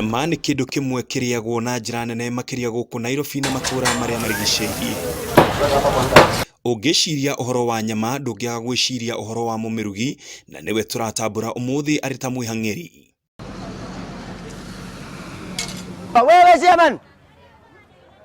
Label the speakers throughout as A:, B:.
A: Nyama nĩ kĩndũ kĩmwe kĩrĩagwo na njĩra nene makĩria gũkũ Nairobi na matũũra marĩa marigicĩirie. Ũngĩciria ũhoro wa nyama ndũngĩaga gwĩciria ũhoro wa mũmĩrugi na nĩwe tũratambũra ũmũthĩ arĩ ta mwĩhang'ĩri.
B: Wewe chairman.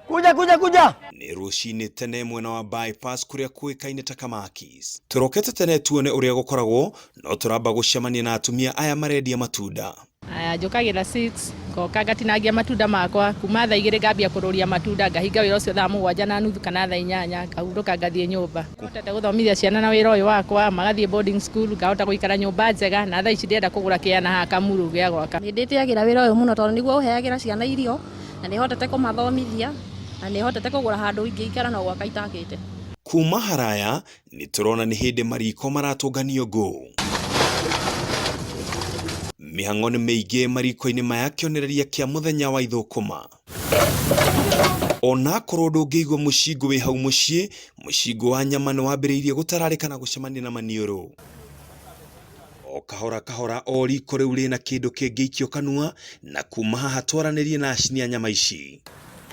B: Kuja kuja kuja.
A: Nĩ rũcinĩ tene mwena wa bypass kũrĩa kũĩkaine ta Kamakis. Tũrokete tene tuone ũrĩa gũkoragwo no tũramba gũcemania na atumia aya marendia matunda.
C: Aya, njũkagĩra 6 ngoka ngatinangia matunda makwa kuma thaa 2 ngambia kũrũria matunda ngahinga wĩra ũcio thaa 7:30 kana thaa 8 ngahurũka ngathiĩ nyũmba. Hotete gũthomithia ciana na wĩra ũyũ wakwa magathiĩ boarding school, ngahota gũikara nyũmba njega na thaa ici ndĩrenda kũgũra kĩana haha Kamuru gĩa gwaka.
D: Nĩ ndĩtĩagĩra wĩra ũyũ mũno tondũ nĩguo ũheagĩra ciana irio na nĩ hotete kũmathomithia na nĩ hotete kũgũra handũ ingĩikara no gwaka itakĩte.
A: Kuma haraya nĩ tũrona nĩ hĩndĩ mariko maratũnganio ngũ. Mĩhang'o nĩ mĩingĩ mariko-inĩ maya kĩonereria kĩa mũthenya wa ithũkũma. Onakorwo ndũngĩigua mũcingũ wĩ hau mũciĩ, mũcingũ wa nyama nĩ wambĩrĩirie gũtararĩka na gũcemania na maniũrũ. O kahora kahora o riko rĩu rĩna kĩndũ kĩngĩikio kanua na kuma haha twaranĩrie na acini a nyama ici.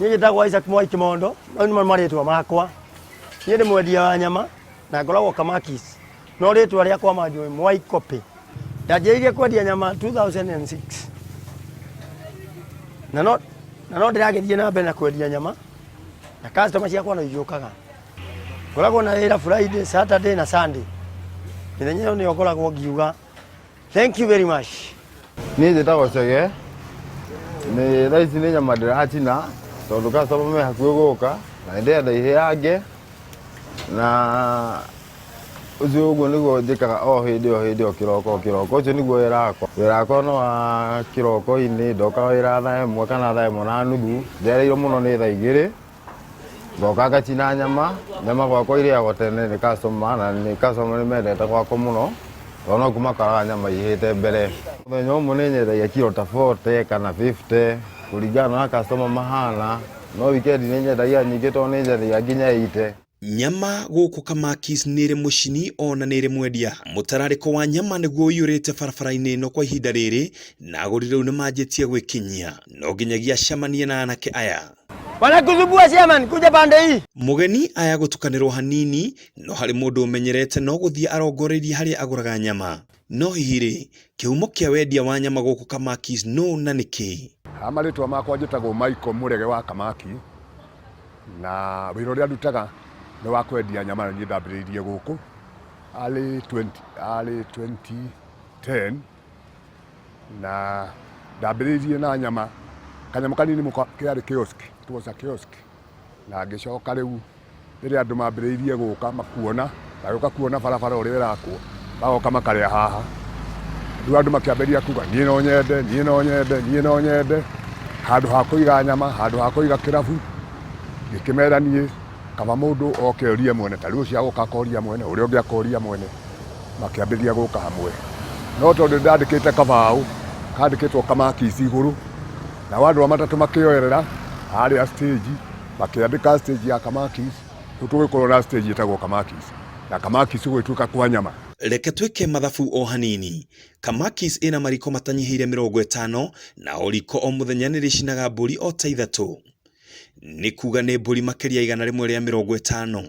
B: Niĩ njĩtagwo Isaac Mwai Kĩmondo, mau nĩmo marĩtwa makwa. Niĩ ndĩ mwendia wa nyama na ngoragwo Kamakis, no rĩtwa rĩakwa manjũĩ Mwai Copy. Ndanjĩrĩirie kwendia nyama 2006 na no ndĩragĩthiĩ na mbere na kwendia nyama na customer ciakwa no igĩũkaga. Ngoragwo na wĩra Friday, Saturday na Sunday. Mĩthenya ĩyo nĩyo ngoragwo ngiuga thank you very much.
E: Niĩ njĩtagwo Chege, nĩ thaa ici nĩ nyama ndĩracina tondũ customer me hakuhĩ gũka na nĩ ndĩrenda ihĩange na ũcio ũguo nĩguo njĩkaga o hĩndĩ o hĩndĩ o kĩroko o kĩroko, ũcio nĩguo wĩra wakwa. Wĩra wakwa no wa kĩroko-inĩ, ndokaga wĩra thaa 1 kana thaa 1:30, njereirwo mũno nĩ thaa 2, ngoka ngacina nyama, nyama gwakwa irĩagwo tene nĩ customer na nĩ customer nĩ mendete gwakwa mũno tondũ no kuo makoraga nyama ihĩte mbere. Mũthenya ũmwe nĩ nyendagia kiro ta 40 kana 50 kũringana na ũrĩa customer mahana, no weekend nĩ nyendagia nyingĩ tondũ nĩ nyendagia nginya 80.
A: Nyama gũkũ Kamakis nĩ ĩrĩ mũcini ona nĩ ĩrĩ mwendia. Mũtararĩko wa nyama nĩguo ũiyũrĩte barabara-inĩ ĩno kwa ihinda rĩrĩ na agũri rĩu nĩ manjĩtie gwĩkinyia. No nginyagia acemanie na anake aya.
B: Wanakusumbua chairman, kuja pande hii.
A: Mũgeni aya gũtukanĩrwo hanini no harĩ mũndũ ũmenyerete no gũthiĩ arongoreirie harĩa agũraga nyama. No hihi rĩ, kĩhumo kĩa wendia wa nyama gũkũ Kamakis nũ na nĩkĩ?
F: Ha marĩtwa makwa njĩtagwo Michael Mũrege wa Kamaki na wĩra ũrĩa ndutaga nĩ wa kwendia nyama na niĩ ndambĩrĩirie gũkũ early 20, early 2010 na ndambĩrĩirie na nyama kanyamũ kanini mũka kĩarĩ kiosk, it was a kiosk, na ngĩcoka rĩu rĩrĩa andũ mambĩrĩirie gũka makuona magĩũka kuona barabara ũrĩa ĩrakwo magoka makarĩa haha, rĩu andũ makĩambĩrĩria kuga niĩ no nyende, niĩ no nyende, niĩ no nyende handũ ha kũiga nyama, handũ ha kũiga kĩrabu, ngĩkĩmera niĩ kaba mũndũ oke orie mwene, ta rĩu ũcio agoka akoria mwene, ũrĩa ũngĩ akoria mwene, makĩambĩrĩria gũka hamwe. No tondũ nĩndandĩkĩte kabaũ kandĩkĩtwo Kamakis igũrũ, nao andũ a matatũ makĩoerera harĩa stage, makĩandĩka stage ya Kamakis, rĩu tũgĩkorwo na stage ĩtagwo Kamakis, na Kamakis gũgĩtuĩka kwa nyama.
A: Reke twĩke mathabu o hanini. Kamakis ĩna mariko matanyihĩire 50 na o riko o mũthenya nĩ rĩcinaga mbũri o ta ithatũ. Nĩ kuga nĩ mbũri makĩria 150.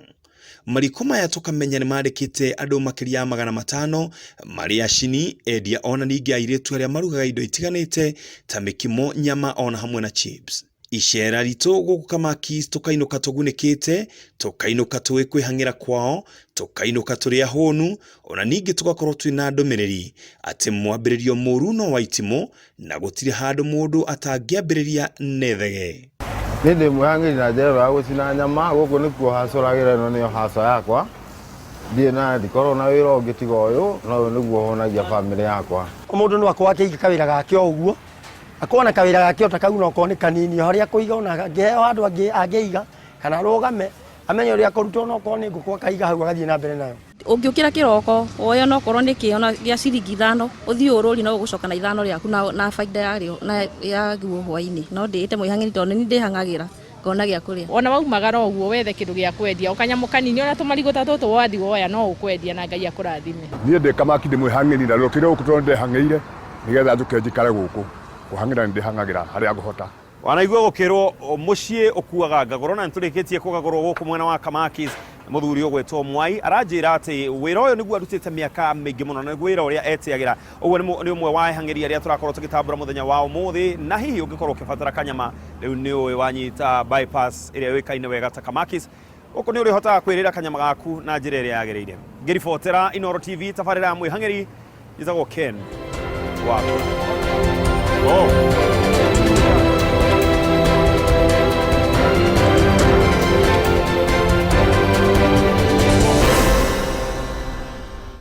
A: Mariko maya tũkamenya nĩ mandĩkĩte andũ makĩria ya 500 marĩ acini, endia ona ningĩ airĩtu arĩa marugaga indo itiganĩte ta mĩkimo, nyama ona hamwe na chips. Icera ritũ gũkũ Kamakis tũkainũka tũgunĩkĩte, tũkainũka tũĩ kwĩhang'ĩra kwao, tũkainũka tũrĩ ahũnu, ona ningĩ tũgakorwo twĩna ndũmĩrĩri atĩ mwambĩrĩrio mũru no wa itimũ na gũtirĩ handũ mũndũ atangĩambĩrĩria nethege.
E: Niĩ ndĩ mwĩhang'ĩri na njĩra ĩno ya gũcina nyama, gũkũ nĩkuo hacũragĩra, ĩno nĩyo haca yakwa. Ndirĩ na ndikoragwo na wĩra ũngĩ tiga ũyũ, na ũyũ nĩguo hũnagia bamĩrĩ yakwa.
B: O mũndũ no akorwo akĩiga kawĩra gake o ũguo, akorwo na kawĩra gake o ta kau no okorwo nĩ kanini, o harĩa akũiga ona angĩheo handũ angĩiga kana arũgame amenye ũrĩa akũruta ona okorwo nĩ ngũkũ akaiga hau agathiĩ na mbere nayo.
D: Ũngĩũkĩra kĩroko woe ona okorwo nĩ kĩ ona gĩa ciringi 5 ũthiĩ ũrũri no ũgũcoka na 5 rĩaku na baida yarĩo na yaguo hwainĩ. No ndĩĩte mwĩhang'ĩri tondũ nĩ niĩ ndĩhang'agĩra ngona gĩa kũrĩa.
C: Ona waumagara ũguo wethe kĩndũ gĩa kwendia o kanyamũ kanini ona tũmarigũ ta tũtũ wathiĩ woya no ũkwendia na Ngai akũrathime.
F: Niĩ ndĩ Kamaki ndĩ mwĩhang'ĩri na ndokire gũkũ tondũ nĩ ndehang'ĩire nĩgetha njũke njikare gũkũ. Kũhang'ĩra nĩ ndĩhang'agĩra harĩa ngũhota.
A: Wanaigua gũkĩrwo mũciĩ ũkuaga ngagũro na nĩtũrĩkĩtie kũgagũrwo gũkũ mwena wa Kamakis. Mũthuri ũgwĩtwo Mwai aranjĩra atĩ wĩra ũyũ nĩguo arutĩte mĩaka mĩingĩ mũno na nĩguo wĩra ũrĩa etĩagĩra. Ũguo nĩ ũmwe wa ehang'ĩri arĩa tũrakorwo tũgĩtambũra mũthenya wa ũmũthĩ, na hihi ũngĩkorwo ũkĩbatara kanyama rĩu nĩ ũĩ wanyita bypass ĩrĩa yũĩkaine wega ta Kamakis, gũkũ nĩ ũrĩhotaga kwĩrĩra kanyama gaku na njĩra ĩrĩa yagĩrĩire. Ngĩribotera Inooro TV tabarĩra ya mwĩhang'ĩri, njĩtagwo Ken Wakwa. Oh.